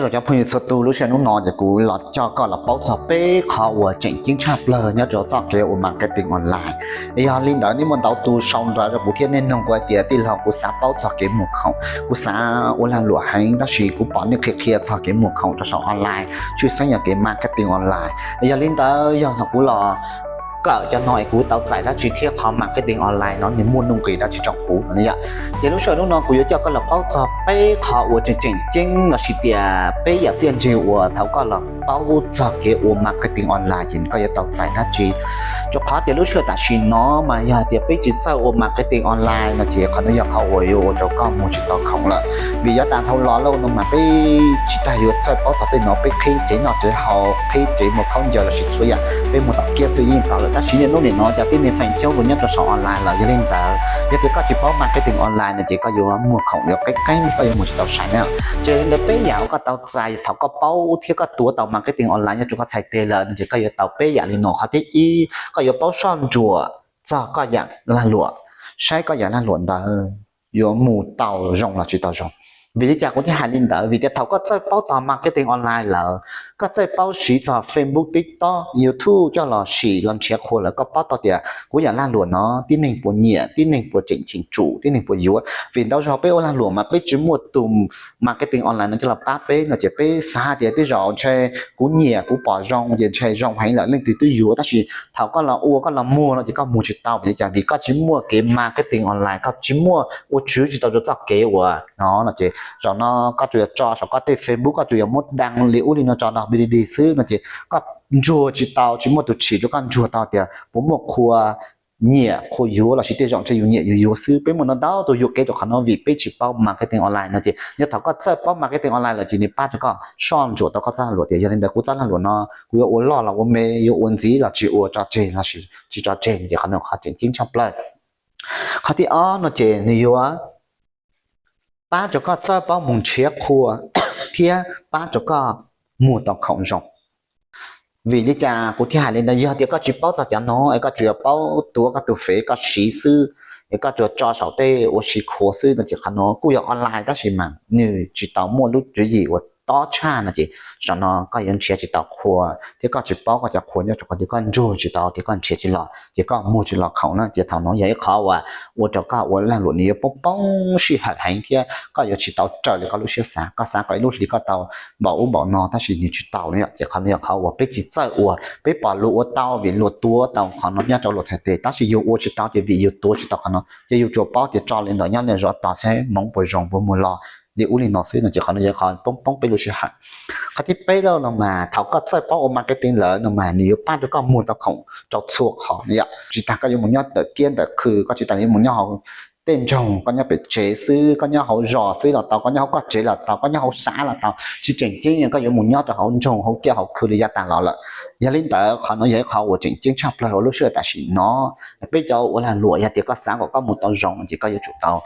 Nyob zoo cov phooj ywg txhua tus, lub sij hawm hnub no ces kuv los coj koj los paub txog peb qhov uas tseem ceeb tshaj plaws nyob rau txoj kev ua marketing online. Yog li ntawd nej muaj ntau tus sau ntawv rau kuv thiab nej nug kuv hais tias tij laug, kuv xav paub txog kev muag khoom, kuv xav ua lag luam heev tab sis kuv pom nej qhia qhia txog kev muag khoom rau saum online, tshwj xeeb yog kev marketing online. Yog li ntawd yog thaum kuv los kawm cov no es kuv tau txais dab tsi thiab qhov marketing online no nws muaj nuj nqis dab tsi rau kuv no yom. Ces lub sij hawm hnub no kuv yuav coj koj los paub txog peb qhov uas tseem tseem ceeb lossis tias peb yam txiaj ntsig uas thaum koj los paub txog kev ua marketing online ces koj yuav tau txais dab tsi. Rau qhov tias lub sij hawm tam sim no mas yog tias peb tsis txawj ua marketing online no ces qhov no yog qhov uas yuav ua rau koj muag tsis tau khoom lawm. Vim yav tas dhau los lawm no mas peb tsis tas yuav txawj paub txog tej no, peb qhib tsev noj tsev haus, qhib tsev muag khaub ncaws lossis txhua yam peb muag tom kiab xwb yeej tau lawm. Tab sis niaj hnub nim no cov tib neeg feem coob los nyob rau saum online lawm, yog li ntawd yog tias koj tsis paub marketing online no ces koj yuav muag khoom yuav qeeb qeeb, koj yuav muag tsis tau sai na. Ces li ntawd peb yam uas koj tau txais thaum koj paub thiab koj tuav tau marketing online nyob rau koj txhais tes lawm no ces koj yuav tau peb yam li no. Qhov thib ib, koj yuav paub soj ntsuam txog koj yam lag luam, saib koj yam lag luam ntawd yuav mus tau zoo los tsis tau zoo. Vim li cas kuv thiaj hais li ntawd? Vim tias thaum koj txawj paub txog marketing online lawm, koj txawj paub siv txog Facebook, TikTok, YouTube coj los sim los nrhiav qhua lawm, koj paub tau tias kuv yam lag luam no tib neeg puas nyiam, tib neeg puas tseem cheem tsum, tib neeg puas yuav. Vim ntau zaug peb ua lag luam mas peb tsis muaj tus marketing online no coj los pab peb no ces peb xav hais tias tej zaum ntshe kuv nyiam kuv pom zoo ces ntshe zoo heev lawm leej twg twb yuav, tab sis thaum koj los ua koj los muag no ces koj muag tsis tau. Vim li cas? Vim koj tsis muaj kev marketing online, koj tsis muaj ua tswv tsis tau rau txoj kev uas no no ces zaum no koj tsuas yog tso saum koj tej Facebook, koj tsuas yog muab daj li ub li no tso no bi di di xwb no ces koj ntsuag tsis tau, tsis muaj tus tshim rau koj ntsuag tau tias puas muaj qhua nyiam qhua yuav lossis tej zaum ntshe yus nyiam yus yuav xwb. Peb muaj ntau ntau tus yuam kev rau qhov no vim peb tsis paub marketing online no ces yog thaum koj txawj paub marketing online lawm ces nws pab rau koj soj ntsuam tau koj txoj lag luam tias yog li ntawd kuv txoj lag luam no kuv yuav ua loj los ua me, yuav ua ntxiv los tsis ua, tso tseg los tsis tso tseg no ces qhov no yog qhov tseem ceeb tshaj plaws. Qhov thib ob no ces nws yuav pab rau koj txawj paub mus nrhiav qhua thiab pab rau koj muag tau khoom zoo. Vim li cas kuv thiaj hais li ntawd? Yog tias koj tsis paub txog cov no es koj tsuas yog paub tuav koj tus fev koj siv xwb, es koj tsuas tso saum tej ua si qhua xwb no ces qhov no kuj yog online tab sis mas nws tsis tau muaj lub tswv yim uas tob tshaj no ces zaum no koj yuav nrhiav tsis tau qhua thiab koj tsis paub koj cov qhua nyob rau qhov tias koj ntsuag tsis tau tias koj nrhiav tsis los ces koj muag tsis los khoom na ces thaum no yog ib qhov uas ua rau koj ua lag luam nws yuav poob poob sij hawm heev thiab koj yuav tsis tau raws li koj lub siab xav. Koj xav kom ib lub hlis koj tau npaum ub npaum no tab sis nws tsis tau li ces qhov no yog qhov uas peb tsis txawj ua. Peb pom luag ua tau vim luag tuav tau qhov no nyob rau luag txhais tes tab sis yus ua tsis tau ces vim yus tuav tsis tau qhov no ces yus tsuas paub tias tso li ntawd nyob li zov tos saib hmoov puas zoo puas muag los li ub li no xwb no ces qhov no yog qhov poob poob peb lub sij hawm. Qhov thib peb lawm no mas thaum koj txawj paub ua marketing lawm no mas nws yuav pab rau koj muag tau khoom rau txhua qhov yom. Tsis tas koj yuav mus nyob ntawm kiab ntawm khw, koj tsis tas yuav mus nyob hauv tej nroog, koj nyob pem tsev xwb, koj nyob hauv zos xwb los tau, koj nyob hauv koj tsev los tau, koj nyob hauv xav los tau, tsis tseem ceeb koj yuav mus nyob rau hauv nroog hauv kiab hauv khw li yav tas los lawm. Yog li ntawd qhov no yog ib qhov uas tseem ceeb tshaj plaws hauv lub sij hawm tam sim no. Peb cov ua lag luam yog tias koj xav kom koj mus tau zoo ces koj yuav tsum tau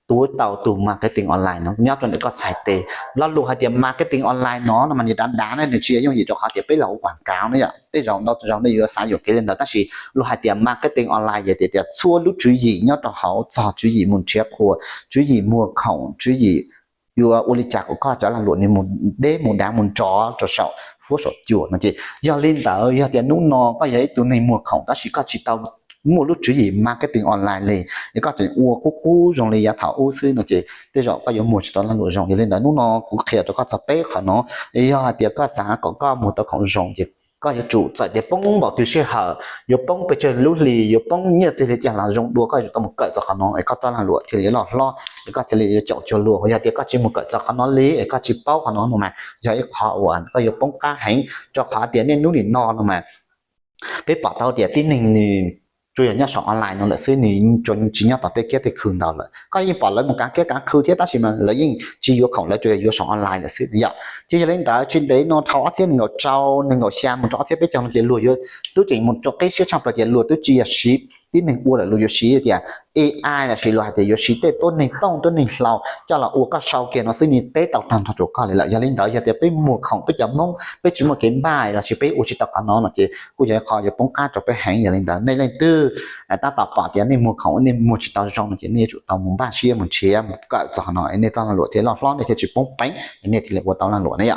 tuav tau tus marketing online no nyob rau ntawm koj txhais tes. Lo lus hais tias marketing online no no mas nws dav dav na, nws tsis yog yooj yim rau qhov tias peb los ua quam kav na yom. Tej zaum ntau zaug nej yuav xav yuam kev li ntawd tab sis luag hais tias marketing online yog tias tias txhua lub tswv yim nyob rau hauv txog tswv yim mus nrhiav qhua, tswv yim muag khoom, tswv yim yuav ua li cas kom koj cov lag luam nws mus deb mus dav mus nrov rau saum huab saum cua no ces yog li ntawd yog tias hnub no koj yog ib tug neeg muag khoom tab sis koj tsis tau muaj lub tswv yim marketing online li, es koj tseem ua qub qub zoo li yav thaum ub xwb no ces tej zaum koj yuav muag tsis tau lag luam zoo. Yog li ntawd hnub no kuv qhia rau koj txog peb qhov no. Yog hais tias koj xav kom koj muag tau khoom zoo ces koj yuav tsum txawm tias poob npaum twg sij hawm, yuav poob pes tsawg lub hlis, yuav poob nyiaj txiag li cas los zoo dua koj yuav tsum tau mus kawm txog qhov no es koj txoj lag luam thiaj li yuav loj hlob es koj thiaj li yuav caum cuag luag. Yog tias koj tsis mus kawm txog qhov no li es koj tsis paub qhov no no mas yog ib qhov uas koj yuav poob qab heev rau qhov tias niaj hnub nim no no mas peb pom tau tias tib neeg nws tsuas yog nyob saum online no lawm xwb, nws tsuas tsis nyob tom tej kiab tej khw ntau lawm. Koj yeej pom lawv mus kav kiab kav khw thiab tab sis mas lawv yeej tsis yuav khoom, lawv tsuas yog yuav saum online lawm xwb yom. Ces yog li ntawd tsis ntev no dhau ob txhiab nees nkaum rau nees nkaum xya mus rau ob txhiab peb caug no ces luag yuav twb tseem mus rau qib siab tshaj plaws tias luag twb tsis yog siv tib neeg ua lawm, luag yuav siv tias A I lossis luag hais tias yuav siv tej tuab neeg tooj tuab neeg hlau coj los ua, koj sau kiag no xwb nws teb tau tag nrho rau koj li lawm. Yog li ntawd yog tias peb muag khoom, peb cov Hmoob peb tsis muaj kev npaj lossis peb ua tsis tau qhov no no ces kuj yog ib qho yuav poob qab rau peb heev. Yog li ntawd nej leej twg tab tom pom tias nej muag khoom nej muag tsis tau zoo no ces nej yuav tsum tau mus npaj siab mus nrhiav mus kawm txog qhov no es nej txoj lag luam thiaj loj hlob, nej thiaj tsis poob peev, nej thiaj li ua tau lag luam na yom.